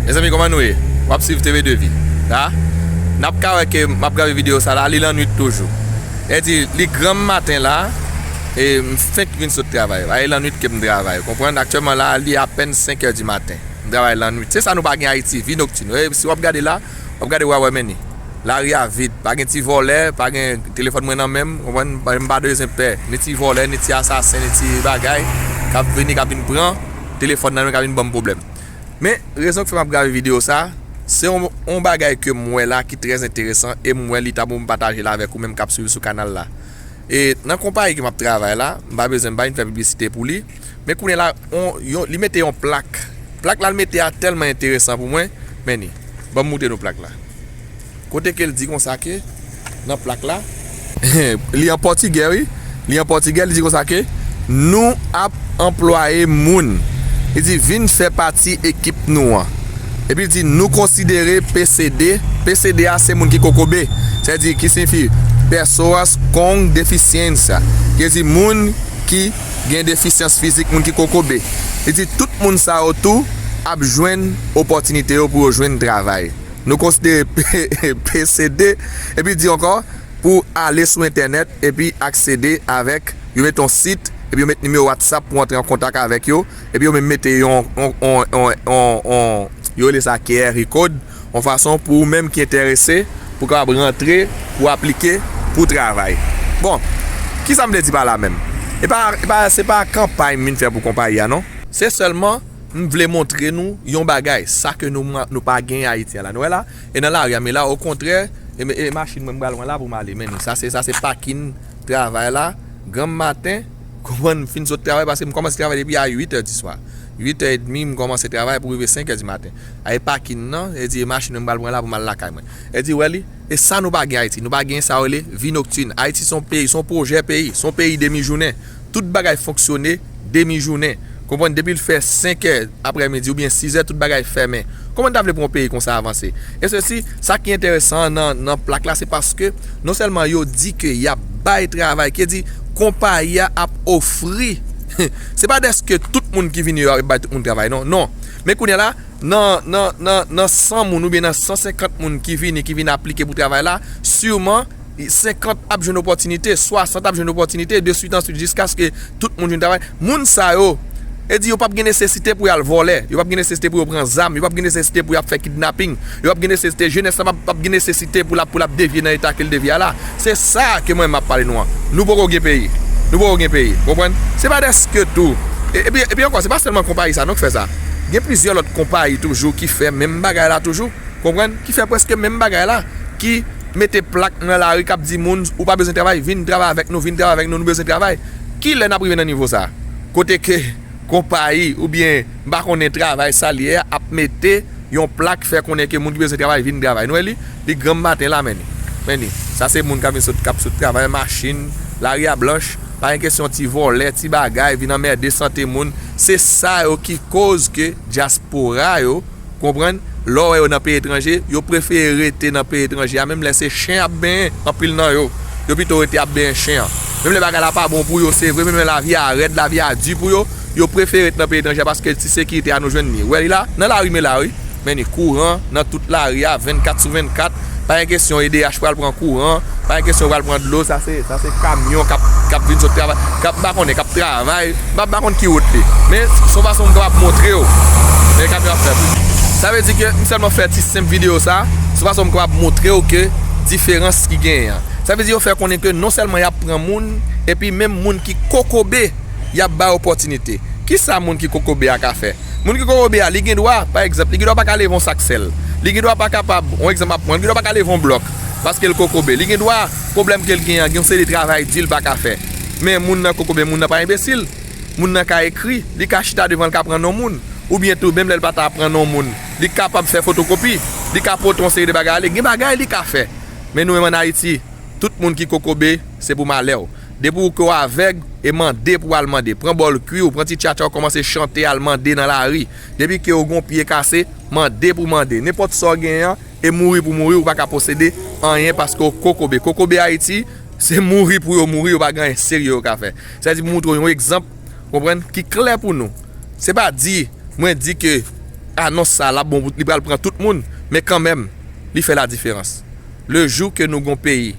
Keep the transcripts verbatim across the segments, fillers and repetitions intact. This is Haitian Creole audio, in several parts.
Mezanmi, kòman nou ye? W ap swiv T V de Vie la. N ap ka wè ke m ap grave videyo sa la, li lannwit toujou. Sa vle di, li granm maten la, e m fenk vin sot travay. Pa e lannwit ke m travay, konprann? Aktyèlman la, li apèn senk è di maten. M travay lannwit. Se sa nou pa gen Ayiti, vi noktin. E si w ap gade la, w ap gade, w a wè, men ni. Lari a vid, pa gen ti vòlè, pa gen telefòn mwen nan men m, konprann? M pa bezwen pè ni ti vòlè, ni ti asasen, ni ti bagay k ap vini, k ap vin pran telefòn nan men, k ap vin ban m pwoblèm. Men, rezon k fè m ap grave videyo sa, se yon, yon bagay ke m wè la ki trè enteresan e m wè li ta bon pou m pataje l avèk ou menm k ap swiv sou kanal la. E nan konpayi ke m ap travay la, m pa bezwen, m pa vin fè piblisite pou li. Men kounye la, on, yon, li mete yon plak. Plak la l mete a tèlman enteresan pou mwen. Men ni, ban m moutre nou plak la. Kote ke l di konsa ke, nan plak la, li an pòtigè, wi. Li an pòtigè, li di konsa ke, nou ap anplwaye moun. Li di, vin fè pati ekip nou an. Epi li di, nou konsidere P C D. P C D a se moun ki kokobe. Sa vle di, ki siyifi Pessoas com Deficiência. Ki vle di moun ki gen defisyans fizik, moun ki kokobe. Li di, tout moun sa yo tou ap jwenn opòtinite yo pou yo jwenn travay. Nou konsidere P C D, epi di ankò, pou ale sou entènèt epi aksede avèk, yo met yon sit, epi yo met nimewo WhatsApp pou antre an kontak avèk yo, epi yo menm mete yon, yon, yon, yon, yon, yon, yo rele sa Q R code, yon fason pou ou menm ki enterese, pou kapab rantre, pou aplike, pou travay. Bon, kisa m vle di pa la menm? E pa, e pa, se pa kanpay m vin fè pou konpayi a, non. Se sèlman m vle montre nou yon bagay, sa ke nou, nou pa gen Ayiti a la. Nou wè la, e nan lari a, men la, okontrè, e, e machin mwen m pral pran la pou m ale. Men sa se, sa se pakin travay la, granm maten, konprann, m fin sot travay, paske m kòmanse travay depi a uit è di swa. Uit è edmi, m kòmanse travay pou rive senk è di maten. A, e pakin nan, e di, e machin mwen m pral pran la pou m al lakay mwen. E di, wè li, e sa nou pa gen Ayiti. Nou pa gen sa yo rele vi noktin. Ayiti se yon peyi, se yon pwojè peyi, se yon peyi demi jounen. Tout bagay fonksyone demi jounen. Konprann, depi l fè senk è aprèmidi oubyen sis è, tout bagay fèmen. Kòman n ta vle pou yon peyi konsa avanse? E sesi, sa ki enteresan nan, nan plak la, se paske non sèlman yo di ke y ap bay travay, ki di konpayi a ap ofri. Se pa dèske tout moun ki vini yo ap bay tout moun travay, non. Non. Men kounye a la, nan, nan, nan, nan san moun oubyen nan san senkant moun ki vini, ki vin aplike pou travay la, siman senkant ap jwenn opòtinite, swasant ap jwenn opòtinite, de swit answit, jiskaske tout moun jwenn travay. Moun sa yo, e di yo p ap gen nesesite pou y al vòlè, yo p ap gen nesesite pou yo pran zam, yo p ap gen nesesite pou y ap fè kidnaping, yo p ap gen nesesite, jenès la p ap, p ap gen nesesite pou l ap, pou l ap devye nan eta ke l devye a la. Se sa ke mwen m ap pale nou an. Nou poko gen peyi. Nou poko gen peyi. Konprann? Se pa dèske tou. E, epi, epi ankò, se pa sèlman konpayi sa non k fè sa. Gen plizyè lòt konpayi toujou ki fè menm bagay la toujou. Konprann? Ki fè prèske menm bagay la. Ki mete plak nan lari k ap di moun, ou pa bezwen travay, vin travay avèk nou, vin travay avèk nou, nou bezwen travay. Kilè n ap rive nan nivo sa? Kote ke konpayi oubyen m pa konnen travay sa l ye a ap mete yon plak fè konnen ke moun ki bezwen travay vin travay. Nou wè li? Li granm maten la, men ni. Men ni. Sa se moun k ap vin sot, k ap sot travay, machin, lari a blanch. Pa gen kesyon ti vòlè, ti bagay, vin anmède sante moun. Se sa yo ki koz ke dyaspora yo, konprann, lè w wè yo nan peyi etranje, yo prefere rete nan peyi etranje a, menm lè se chen ap benyen, anpil nan yo, yo pito rete ap benyen chen an. Menm lè bagay la pa bon pou yo, se vre, menm lè lavi a rèd, lavi a di pou yo, yo prefere ret nan peyi etranje a paske ti sekirite a nou jwenn li. Ou wè li la, nan lari m ye la, wi. Men ni kouran nan tout lari a, vennkat sou vennkat. Pa gen kesyon E D H pral pran kouran, pa gen kesyon pral pran dlo. Sa se, sa se kamyon k ap, k ap vin sot travay, k ap, m pa konnen, k ap travay. M pa, m pa konn ki wout li. Men, se yon fason m kapab montre w. Men kamyon ap fè bri. Sa vle di ke m sèlman fè ti senp videyo sa, se yon fason m kapab montre w ke diferans ki genyen an. Sa vle di yo fè konnen ke non sèlman y ap pran moun, epi menm moun ki kokobe, y ap bay opòtinite. Kisa moun ki kokobe a ka fè? Moun ki kokobe a, li gen dwa, pa egzanp, li gen dwa pa ka leve yon sak sèl. Li gen dwa pa kapab, yon egzanp m ap pran, li gen dwa pa ka leve yon blòk, paske l kokobe. Li gen dwa, pwoblèm ke l gen an, gen yon seri de travay di l pa ka fè. Men moun nan kokobe, moun nan pa enbesil. Moun nan ka ekri, li ka chita devan l ka pran non moun. Oubyen tou, menm lè l pa ta pran non moun, li kapab fè fotokopi, li ka pote yon seri de bagay ale. Gen bagay li ka fè. Men nou menm ann Ayiti, tout moun ki kokobe, se pou malè w. Depi w ke w avèg, e mande pou w al mande. Pran bòl kwi w, pran ti tchatcha w, kòmanse chante, al mande nan lari. Depi ke w gen yon pye kase, mande pou mande. Nenpòt sa w genyen an, e mouri pou mouri, ou pa ka posede anyen paske w kokobe. Kokobe Ayiti, se mouri pou yo mouri, yo pa gen anyen serye yo ka fè. Sa di pou montre w yon egzanp, konprann, ki klè pou nou. Se pa di, mwen di ke anons sa l ap bon, li pral pran tout moun, men kanmenm, li fè la diferans. Le jou ke nou gon peyi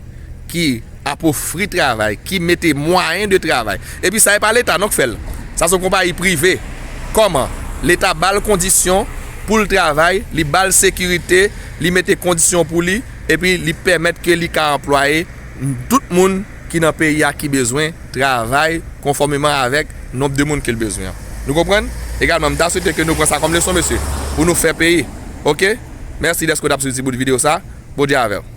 ki ap ofri travay, ki mete mwayen de travay, epi sa e pa Leta non k fè l, sa se yon konpayi prive. Kòman? Leta ba l kondisyon pou l travay, li ba l sekirite, li mete kondisyon pou li, epi li pèmèt ke li ka anplwaye tout moun ki nan peyi a ki bezwen travay konfòmeman avèk nonb de moun ke l bezwen an. Nou konprann? Egalman, m ta swete ke nou pran sa kòm leson, mesye, pou nou fè peyi. Oke? Mèsi dèske w t ap swiv ti bout videyo sa. Bondye avè w.